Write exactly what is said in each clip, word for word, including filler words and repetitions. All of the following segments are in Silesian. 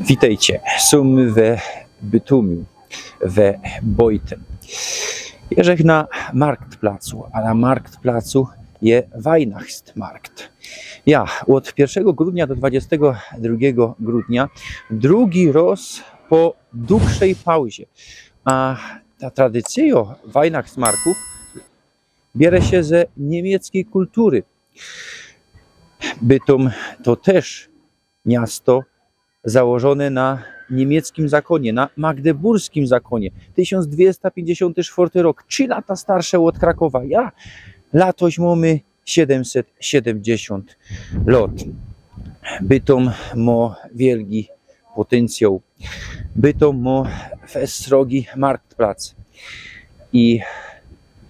Witejcie, sōm we Bytōmiu, we Bojtyn. Jeżech na Marktplacu, a na Marktplacu je Weihnachtsmarkt. Ja, ôd piyrszego grudnia do dwadziestego drugigo grudnia, drugi rŏz po dugszej pauzie. A ta tradycyjŏ Weihnachtsmarktōw bierze sie ze niymieckiej kultury. Bytōm to tyż miasto założōne na niymieckim zakōnie, na magdeburskim zakōnie. Tysiōnc dwiesta piyńćdziesiōnty sztwŏrty rok, trzi lata starsze ôd Krakowa. Ja, latoś mōmy siedymset siedymdziesiōnt lŏt. Bytōm mŏ wielgi potyncjŏł. Bytōm mŏ fest srogi Marktplatz. I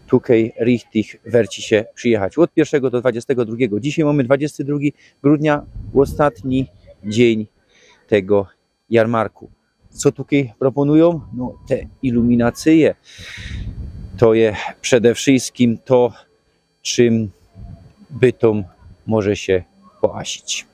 tukej richtig werci sie przijechać. Ôd piyrszego do dwadziestego drugigo. Dzisiej mōmy dwadziesty drugi grudnia, ôstatni dziyń tego jarmarku. Co tukej proponujōm? No, te iluminacyje. To je przede wszyjskim to, czym Bytōm może sie poasić.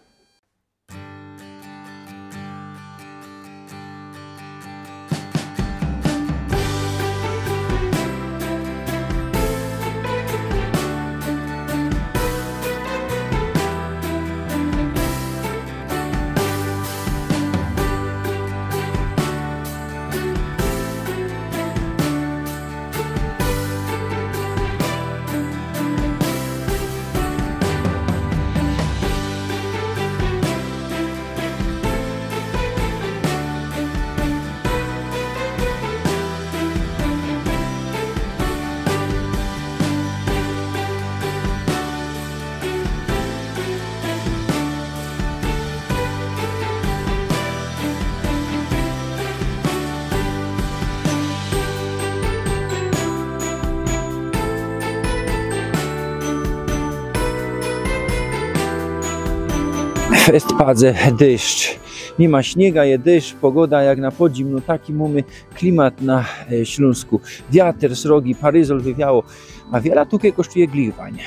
Fest padze dyszcz. Niy ma śniyga, je dyszcz, pogoda jak na podzim, no taki mōmy klimat na, e, Ślōnsku. Wiater srogi, paryzol wywiało, a wiela tukej kosztuje glichwań.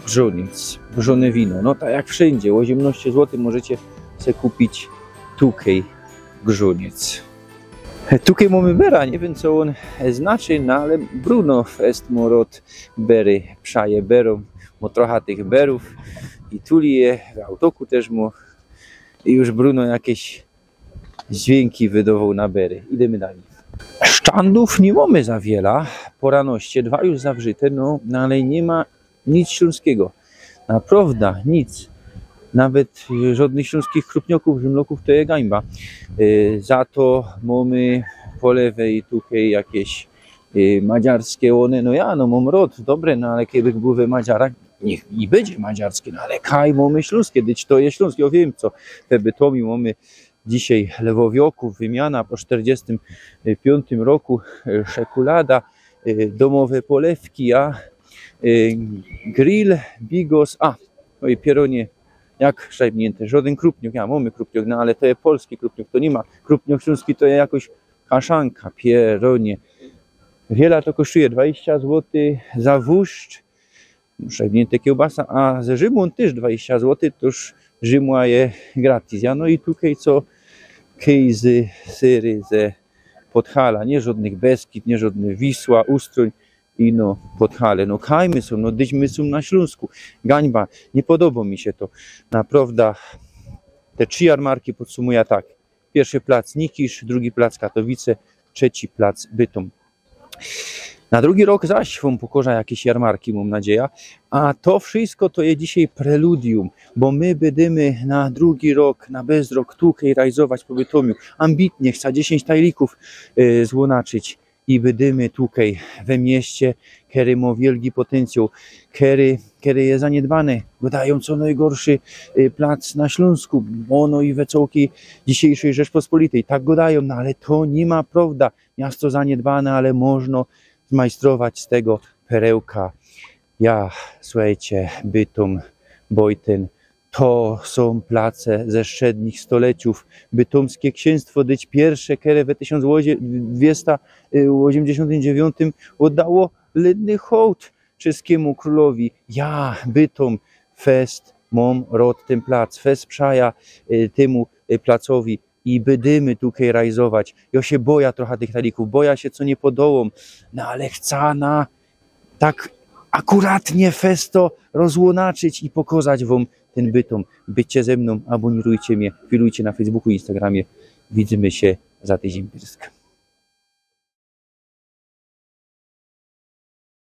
Grzōniec, grzōne wino, no tak jak wszyndzie, ôziymnŏście złotych możecie se kupić tukej grzōniec. Tukej mōmy bera, niy wiym, co ôn znaczy, no ale Bruno fest mŏ rŏd bery, przaje berōm, mŏ trocha tych berōw i tuli je, w autoku tyż mŏ. I już Bruno jakeś dźwiynki wydowoł na bery. Idymy dalij. Sztandōw niy mōmy za wiela, pŏrŏnŏście, dwa już zawrzyte, no, no ale niy ma nic ślōnskigo. Naprŏwda nic. Nawet, e, żŏdnych ślōnskich krupniŏkōw, rzymlŏkōw to je gańba. E, za to mōmy po lewej tukej jakeś, e, madziarske ône. No ja, no mōm rŏd, dobre, no ale kejbych bōł we Madziarach, niych i bydzie madziarske, no ale kaj mōmy ślōnske, dyć to je ślōnske. Jŏ wiym, co te Bytōmi mōmy dzisiej lewowiŏkōw, wymiana po sztyrdziestym piōntym roku, e, szekulada, e, dōmowe polewki, a, e, grill, bigos, a, no i pierōnie, jak szajbniynte, żŏden krupniŏk, ja, mōmy krupniŏk, no ale to je polski krupniŏk, to niy ma, krupniŏk ślōnski to je jakoś kaszanka, pierōnie. Wiela to kosztuje? Dwadziścia złotych za wōrzt, szajbniynte kiełbasa, a ze Rzimōn tyż dwadziścia złotych, toż Rzimła je gratis. Ja, no i tukej co, kejzy, syry ze Podhala, niy żŏdnych Beskid, niy żŏdny Wisła, Ustrōń, ino Podhale. No kaj my sōm, no dyć my sōm na Ślōnsku. Gańba, niy podobŏ mi sie to. Naprŏwda, te trzi jarmarki podsumujã tak. Piyrszy plac Nikisz, drugi plac Katowice, trzeci plac Bytōm. Na drugi rok zaś wōm pokŏżã jakeś jarmarki, mōm nadzieja. A to wszysko to je dzisiej preludium, bo my bydymy na drugi rok, na bezrok tukej rajzować po Bytōmiu. Ambitnie, chcã dziesiyńć tajlikōw, y, złōnaczyć i bydymy tukej we mieście, kery mŏ wielgi potyncjŏł, kery, kery je zaniydbane. Gŏdajōm, co nojgorszy, y, plac na Ślōnsku, bo no i we cołkij dzisiejszej Rzeczpospolitej. Tak gŏdajōm, no ale to niy ma prŏwda. Miasto zaniydbane, ale możno zmajstrować z tego perełka. Ja, suchejcie, Bytōm, Bojtyn, to sōm place ze strzednich stoleciōw. Bytōmske ksiynstwo, dyć piyrsze, kere we tysiōnc dwiesta ôziymdziesiōntym dziewiōntym ôddało lydny hołd czeskimu krōlowi. Ja, Bytōm, fest mōm rŏd tyn plac, fest przajã, y, tymu, y, placowi. i bydymy tukej rajzować. Jo sie boja trocha tych talikōw, boja sie, co niy podobōm, no ale chcã na tak akuratnie festo rozłonaczyć i pokŏzać wōm tyn bytōm. Bydźcie ze mnōm, abōnirujcie mie, filujcie na Facebooku, Instagramie. Widzymy sie za tydziyń, Pyrsk.